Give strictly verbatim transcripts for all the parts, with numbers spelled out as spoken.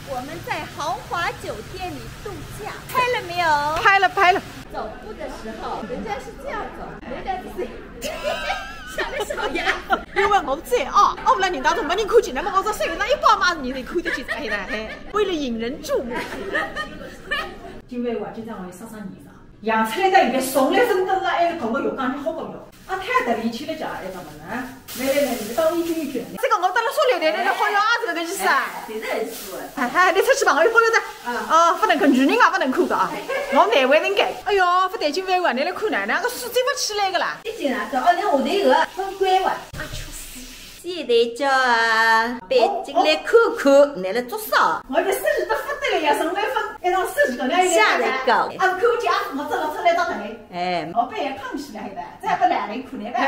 我们在豪华酒店里度假，拍了没有？拍了，拍了。走步的时候，人家是这样走，人家就是像个小鸭子。因为我最矮，哦，我来人当中没人看见，那么我说谁那一百码人侪看得见，哎呀，嘿，为了引人注目。今晚我经常会杀杀你的。 养出来个现在从来勿懂了，还是搿个药讲起好个药。啊，太得力气了，讲埃个么呢？来来来，你当一句一句。这个我当然说了的，那好药啊，这个意思啊。哎，这个是。哎，哎，你出去吧，我有朋友在。啊。哦，勿能看，女人啊，勿能看个啊。我难为情个。哎哟，勿对劲，万万，你来看呢，那个书接勿起来个啦。一进来，哦，那我这个很乖哇。啊，确实。 现在叫啊，北京来看看，侬来做啥？我搿生意都勿得了呀，从来勿，一场生意搿能样。下来搞。啊，看见啊，我走了出来到搿里。哎。老板也胖起来的，再不来了，可怜吧。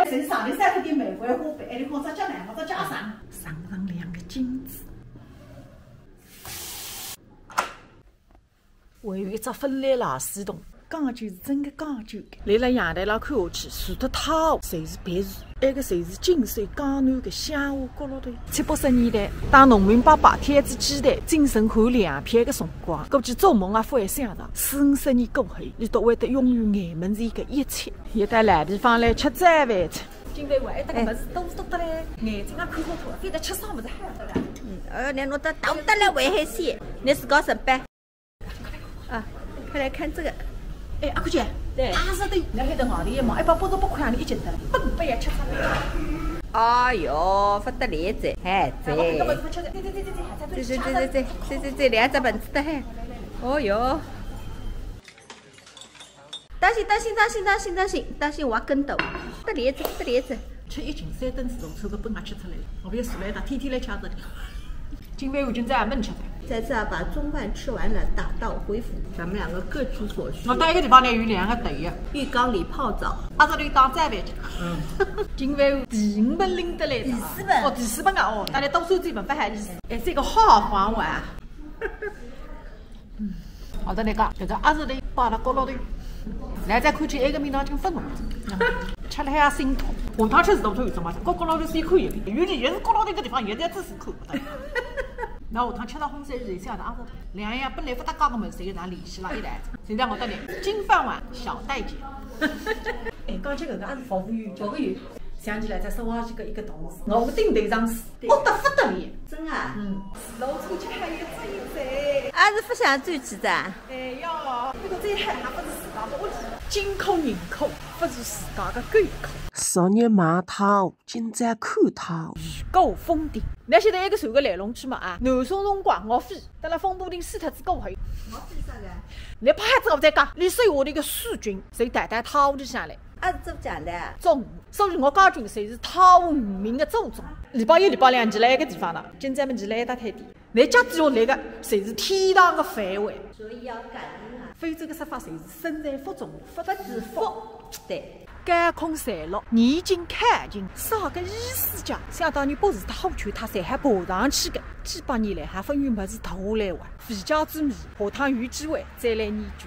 我是上头三个点玫瑰花瓣，还得光只脚呢，我只脚上。上上两个金子。 还有一只分类垃圾桶，讲究是真个讲究。辣辣阳台浪看下去，除脱太湖，侪是别墅，埃个侪是近水江南个乡下角落头。七八十年代，当农民伯伯挑仔鸡蛋，精神换粮票个辰光，估计做梦也勿会想着，四五十年过后，伊都会得拥有眼门前个一切。一到老地方来吃早饭去。今朝我还搭个物事多多得嘞，眼睛也看勿透，非得吃啥物事好得了。嗯，呃，侬弄得大得来危险些，侬自家承担。 啊，快来看这个。哎，阿看姐，对。阿是对，侬还等外头一忙，一百八十八块洋钿一斤的，本本也吃出来。哎哟，勿得了这，哎，这。哎，我搿个勿吃的，这这这这这，还在这这这这这这这这两只盆子的还，哦哟。当心当心当心当心当心当心，我跟斗，勿得了这，勿得了这。吃一斤三顿自助餐个本也吃出来了，我也是来的，天天来吃这个。今晚我今朝也没吃的。 在这把中饭吃完了，打道回府。咱们两个各取所需。我到一个地方来有两个队呀。浴缸里泡澡。啊，这里当再饭吃。嗯。今晚第五本拎得来的。第四本。哦，第四本啊，哦，大家都说这本不好意思。哎，这个好好还我啊。嗯，好的，那个，这个鸭子的摆了角落头，来再看见一个面浪就分了，吃了还辛苦。下趟吃自助餐有什么？角角落头是可以的，尤其也是角落头个地方，现在只是看不到。 那下趟吃到烘焙以后，想着啊，两样本来勿搭界个物事，侪拿联系了一道。现在我搭侬金饭碗小玳姐。哎，讲起搿个也是服务员，服务员，想起来再说我是个一个同事，我顶头上司，对。恶得勿得了。真啊？嗯。老总去看一个这一嘴。啊，是勿想转去噻？哎哟，那个最害还勿是自家个屋里。金口银口，勿是自家个狗口。昨日买套 今朝看套。雨过风停。那现在一个船个来龙去脉啊，南宋辰光岳飞，等了风波亭死脱之后，岳飞啥个？你拍子我再讲，历史下头个水军，侪带到太湖里向来。啊，怎么讲的？中，所以我讲军侪是太湖渔民个祖宗。礼拜一、礼拜两，你来一个地方了，今朝么你来一搭海底。 那家底下那个，侪是天堂个范围。所以要感恩啊。非洲个说法，侪是身在福中，不知福。对。高空坠落，年近靠近，啥个意思讲？想当年北辰光虎丘，伊侪还爬上去个，几百年来还勿有物事塌下来哇。回家之谜，下趟有机会再来研究。